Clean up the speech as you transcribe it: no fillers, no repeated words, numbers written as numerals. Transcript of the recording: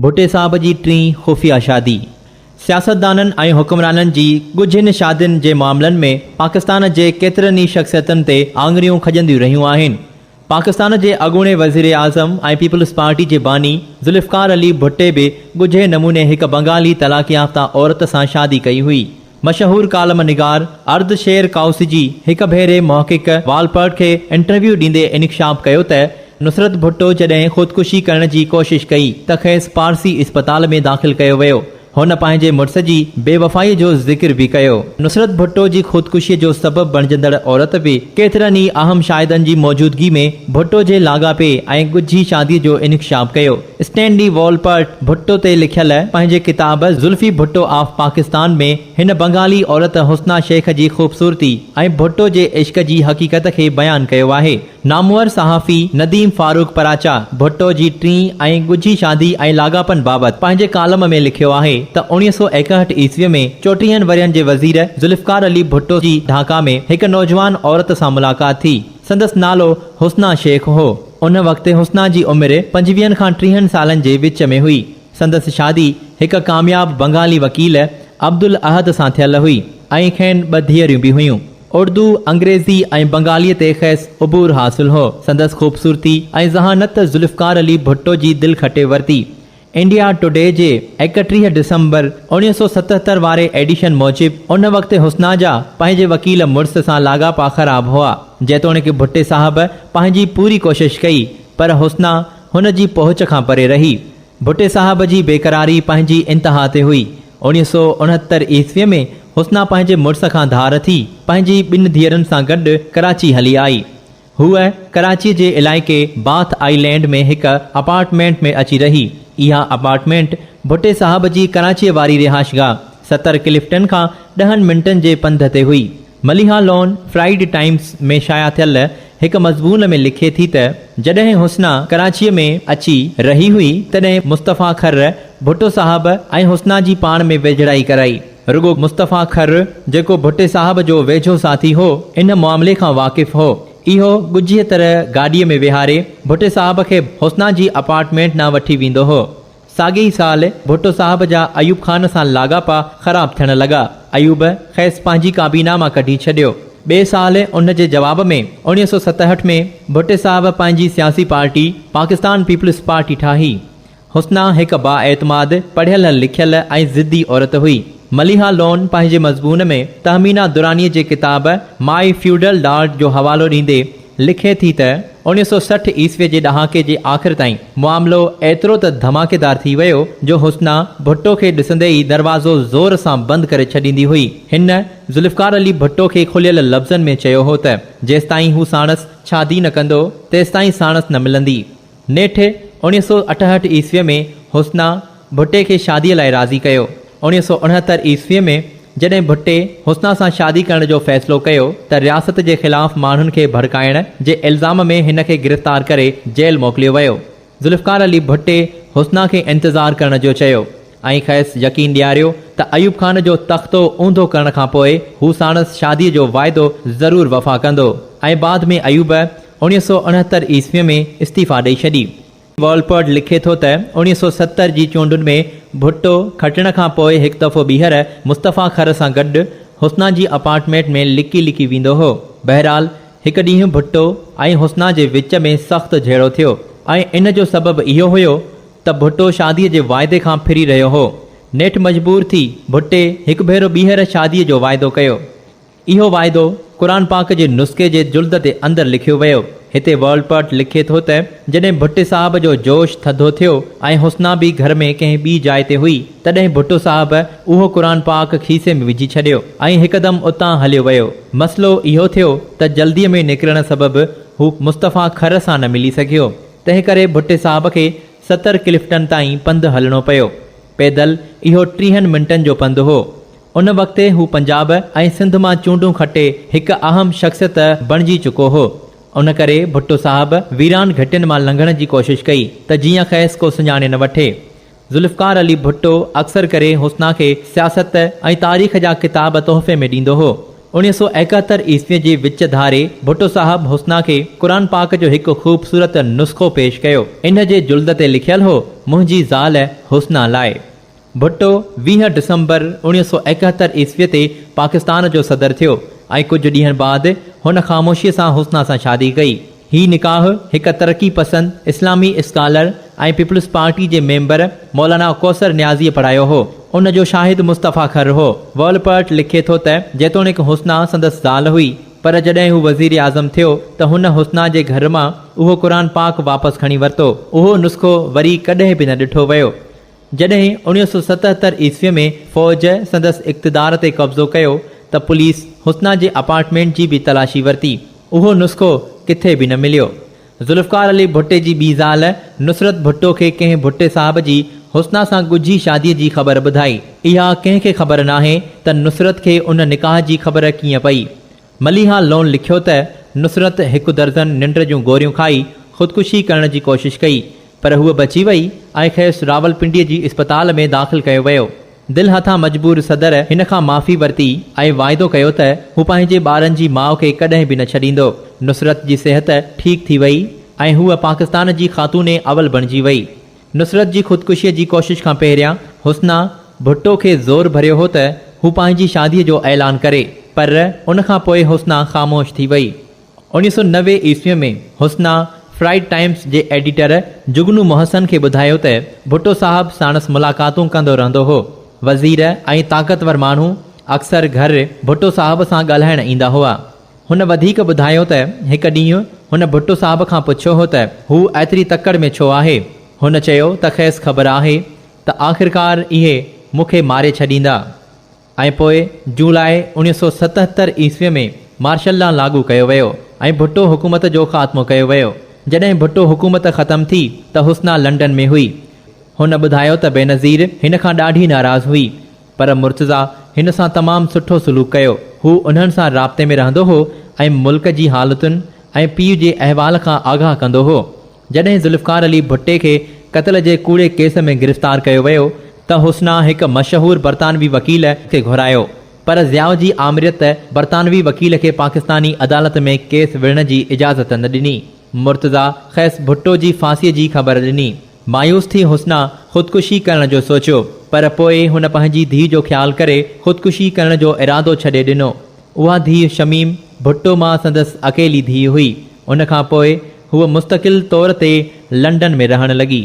ڀٽي صاحب جي ٽين خفيه شادي. سياستدانن ۽ حڪمرانن جي ڳجهين شادين جي معاملن ۾ پاڪستان جي ڪيترن ئي شخصيتن تي آڱريون کڄنديون رهيون آهن. پاڪستان جي اڳوڻي وزيراعظم ۽ پيپلز پارٽي جي باني ذوالفقار علي ڀٽي به ڳجهي نموني هڪ بنگالي طلاق يافته عورت سان شادي ڪئي هئي. مشهور ڪالم نگار ارد شير ڪائوسجي هڪ ڀيري محقق والپرٽ کي انٽرويو ڏيندي انڪشاف ڪيو ته نصرت ڀٽو جڏهن خودڪشي ڪرڻ جي ڪوشش ڪئي ته کيس پارسي اسپتال ۾ داخل ڪيو ويو. هن پنهنجي مڙس جي بيوفائي جو ذڪر به ڪيو. نصرت ڀٽو جي خودڪشي جو سبب بڻجندڙ عورت به ڪيترن ئي اهم شاهدن جي موجودگي ۾ ڀٽو جي لاڳاپي ۽ ڳجهي شادي جو انڪشاف ڪيو. اسٽينلي وولپرٽ ڀٽو تي لکيل پنهنجي ڪتاب زلفي ڀٽو آف پاڪستان ۾ هن بنگالي عورت حسنا شيخ جي خوبصورتي ۽ ڀٽو جي عشق جي حقيقت کي بيان ڪيو آهي. نامور صحافي نديم فاروق پراچا ڀٽو جي ٽين ۽ ڳجهي شادي ۽ لاڳاپن بابت پنهنجي ڪالم ۾ لکيو آهي ته 1961 عيسوي ۾ چوٽيهن ورهين جي وزير ذوالفقار علي ڀٽو جي ڍاڪا ۾ هڪ نوجوان عورت سان ملاقات ٿي. سندس نالو حسنا شيخ هو. ان وقت حسنا جي عمر پنجويهن کان ٽيهن سالن جي وچ ۾ هئي. سندس شادي هڪ ڪامياب بنگالي وڪيل عبدالاحد سان ٿيل هئي ۽ کين ٻه ڌيئريون به هيون. اردو، انگريزي ۽ بنگاليء تي کيس عبور حاصل هو. سندس خوبصورتي ۽ ذهانت ذوالفقار علي ڀٽو جي دل کٽي ورتي. انڊيا ٽوڊي جي 31 ڊسمبر 1977 واري ايڊيشن موجب ان وقت حسنا جا پنهنجي وڪيل مڙس سان لاڳاپا خراب هئا. جيتوڻيڪ ڀٽي صاحب پنهنجي پوري ڪوشش ڪئي پر حسنا هن جي پهچ کان پري رهي. ڀٽي صاحب جي بيقراري پنهنجي انتها تي هئي. 1969 عيسويء ۾ حسنا پنهنجي مڙس کان ڌار ٿي پنهنجي ٻن ڌيئرن سان گڏ ڪراچي هلي آئي. هوء ڪراچيء جي علائقي باٿ آئي لينڊ ۾ هڪ اپارٽمينٽ ۾ اچي رهي. اها اپارٽمينٽ ڀٽي صاحب جي ڪراچيء واري رهائشگاهه ستر ڪلفٽن کان ڏهن منٽن جي پنڌ تي هئي. مليحه لون فرائيڊ ٽائيمز ۾ شايع ٿيل هڪ مضمون ۾ لکي ٿي ته جڏهن حسنا ڪراچيء ۾ اچي رهي هئي تڏهن مصطفيٰ کر ڀٽو صاحب ۽ حسنا جي پاڻ ۾ ويجهڙائي ڪرائي. رڳو مصطفيٰ کر، جيڪو ڀٽي صاحب جو ويجهو ساٿي هو، ان معاملي کان واقف هو. اهو ڳجهيء طرح گاڏيء ۾ ويهاري، ڀٽي صاحب کي حسنا جي اپارٽمينٽ ڏانهن وٺي ويندو هو. ساڳئي ئي سال ڀٽو صاحب جا ايوب خان سان لاڳاپا خراب ٿيڻ لڳا. ايوب کيس پنهنجي ڪابينا مان ڪڍي ڇڏيو. ٻئي سال ان جي جواب ۾ 1967 ۾ ڀٽي صاحب پنهنجي سياسي پارٽي پاڪستان پيپلز پارٽي ٺاهي. حسنا هڪ بااعتماد، پڙهيل لکيل ۽ ضدي عورت هئي. مليحه لون پنهنجي مضمون ۾ تهمينه درانيء جي ڪتاب مائي فيوڊل لارڊ جو حوالو ڏيندي لکي ٿي ته 1960 عيسوي جي ڏهاڪي جي آخر تائين معاملو ايترو ته ڌماڪيدار ٿي ويو جو حسنا ڀٽو کي ڏسندي ئي دروازو زور سان بند ڪري ڇڏيندي هئي. هن ذوالفقار علي ڀٽو کي کليل لفظن ۾ چيو هو ته جيستائين هو ساڻس شادي نه ڪندو تيستائين ساڻس نه ملندي. نيٺ 1968 عيسويء ۾ حسنا، ڀٽي کي شاديء لاء راضي ڪيو. 1969 عيسويء ۾ جڏهن ڀٽي، حسنا سان شادي ڪرڻ جو فيصلو ڪيو ته رياست جي خلاف ماڻهن کي ڀڙڪائڻ جي الزام ۾ هن کي گرفتار ڪري جيل موڪليو ويو. ذوالفقار علي ڀٽي حسنا کي انتظار ڪرڻ جو چيو ۽ کيس يقين ڏياريو ته ايوب خان جو تختو اونڌو ڪرڻ کان پوء هو ساڻس شاديء جو واعدو ضرور وفا ڪندو ۽ بعد ۾ ايوب 1969 عيسويء ۾ استعيفا ڏئي ڇڏي. والپرٽ لکي ٿو ته 1970 جي چونڊن ۾ ڀٽو کٽڻ کان پوء هڪ دفعو ٻيهر مصطفيٰ کر سان گڏ حسنا جي اپارٽمينٽ ۾ لڪي لڪي ويندو هو. بهرحال هڪ ڏينهن ڀٽو ۽ حسنا جي وچ ۾ سخت جهيڙو ٿيو ۽ ان جو سبب اهو هيو ته ڀٽو شاديء جي واعدي کان ڦري رهيو هو. نيٺ مجبور ٿي ڀٽي هڪ ڀيرو ٻيهر شاديء جو واعدو ڪيو. اهو واعدو قرآن پاڪ جي نسخي جي جلد تي اندر لکيو ويو. هتي والپرٽ لکي ٿو ته جڏهن ڀٽي صاحب جو جوش ٿڌو ٿيو ۽ حسنا به گهر ۾ ڪنهن ٻي جاء تي هئي تڏهن ڀٽو صاحب اهو قرآن پاڪ کيسي ۾ وجهي ڇڏيو ۽ هڪدم اتان هليو ويو. مسئلو اهو ٿيو ته جلديء ۾ نڪرڻ سبب هو مصطفيٰ کر سان نه ملي سگهيو. تنهنڪري ڀٽي صاحب کي ستر ڪلفٽن تائين پنڌ هلڻو پيو. پيدل اهو ٽيهن منٽن جو پنڌ هو. ان وقت هو پنجاب ۽ سنڌ مان چونڊون کٽي هڪ اهم شخصيت بڻجي چڪو هو. ان ڪري ڀٽو صاحب ويران گهٽين مان لنگهڻ جي ڪوشش ڪئي ته جيئن کيس ڪو سڃاڻي نه وٺي. ذوالفقار علي ڀٽو اڪثر ڪري حسنا کي سياست ۽ تاريخ جا ڪتاب تحفي ۾ ڏيندو هو. 1971 عيسويء جي وچ ڌاري ڀٽو صاحب حسنا کي قرآن پاڪ جو هڪ خوبصورت نسخو پيش ڪيو. ان جي جلد تي لکيل هو، منهنجي زال حسنا لاء. ڀٽو 20 ڊسمبر 1971 عيسويء تي پاڪستان جو صدر ٿيو ۽ ڪجهه ڏينهن بعد هن خاموشيء سان حسنا سان شادي ڪئي. هي نڪاح هڪ ترقي پسند اسلامي اسڪالر ۽ پيپلز پارٽي جي ميمبر مولانا ڪوثر نيازيء پڙهايو هو. ان جو شاهد مصطفيٰ کر هو. وولپرٽ لکي ٿو ته جيتوڻيڪ حسنا سندس زال هئي پر جڏهن هو وزيراعظم ٿيو ته هن حسنا جي گهر مان اهو قرآن پاڪ واپس کڻي ورتو. اهو نسخو وري ڪڏهن به نه ڏٺو ويو. جڏهن 1977 عيسويء ۾ فوج سندس اقتدار تي قبضو ڪيو ته پوليس حسنا جي اپارٽمينٽ جي به تلاشي ورتي. اهو نسخو ڪٿي به نه مليو. ذوالفقار علي ڀٽي جي ٻي زال نصرت ڀٽو کي ڪنهن ڀٽي صاحب جي حسنا سان ڳجهي شاديء جي خبر ٻڌائي. اها ڪنهن کي خبر ناهي ته نصرت کي ان نڪاح جي خبر ڪيئن پئي. مليحه لون لکيو ته نصرت هڪ درزن ننڊ جون گوريون کائي خودڪشي ڪرڻ جي ڪوشش ڪئي پر هوء بچي وئي ۽ کيس راولپنڊي جي اسپتال ۾ داخل ڪيو ويو. دل هٿان مجبور صدر هن کان معافي ورتي ۽ واعدو ڪيو ته هو پنهنجي ٻارن جي ماء کي ڪڏهن به نه ڇڏيندو. نصرت جي صحت ٺيڪ ٿي وئي ۽ هوء پاڪستان جي خاتون اول بڻجي وئي. نصرت جي خودڪشيء جي ڪوشش کان پهريان حسنا ڀٽو کي زور ڀريو هو ته هو پنهنجي شاديء جو اعلان ڪري، پر ان کان پوء حسنا خاموش ٿي وئي. 1990 عيسويء ۾ حسنا فرائيڊ ٽائيمز جي ايڊيٽر جگنو محسن کي ٻڌايو ته ڀٽو صاحب ساڻس ملاقاتون ڪندو رهندو هو. وزير ۽ طاقتور ماڻهو اڪثر گهر ڀٽو صاحب سان ڳالهائڻ ايندا هئا. هن وڌيڪ ٻڌايو ته هڪ ڏينهن هن ڀٽو صاحب کان پڇيو هو ته هو ايتري تڪڙ ۾ ڇو آهي؟ هن چيو ته کيس خبر آهي ته آخرڪار اهي مون کي ماري ڇڏيندا ۽ پوء جولاء 1977 عيسوي ۾ مارشل لا لاڳو ڪيو ويو ۽ ڀٽو حڪومت جو خاتمو ڪيو ويو. جڏهن ڀٽو حڪومت ختم ٿي ته حسنا لنڊن ۾ هئي. هن ٻڌايو ته بينظير هن کان ڏاڍي ناراض هئي پر مرتضيٰ هن سان تمام سٺو سلوڪ ڪيو. هو انهن سان رابطي ۾ رهندو هو ۽ ملڪ جي حالتن ۽ پيء جي احوال کان آگاهه ڪندو هو. جڏهن ذوالفقار علي ڀٽي کي قتل جي ڪوڙي ڪيس ۾ گرفتار ڪيو ويو ته حسنا هڪ مشهور برطانوي وڪيل کي گهرايو پر ضياء جي آمريت برطانوي وڪيل کي پاڪستاني عدالت ۾ ڪيس وڙهڻ جي اجازت نه ڏني. مرتضيٰ کيس ڀٽو جي ڦاسيء جي خبر ڏني. مايوس ٿي حسنا خودڪشي ڪرڻ جو سوچيو، پر پوء هن پنهنجي ڌيء جو خيال ڪري خودڪشي ڪرڻ جو ارادو ڇڏي ڏنو. اها ڌيء شميم ڀٽو مان سندس اڪيلي ڌيء هئي. ان کان پوء هوء مستقل طور تي لنڊن ۾ رهڻ لڳي.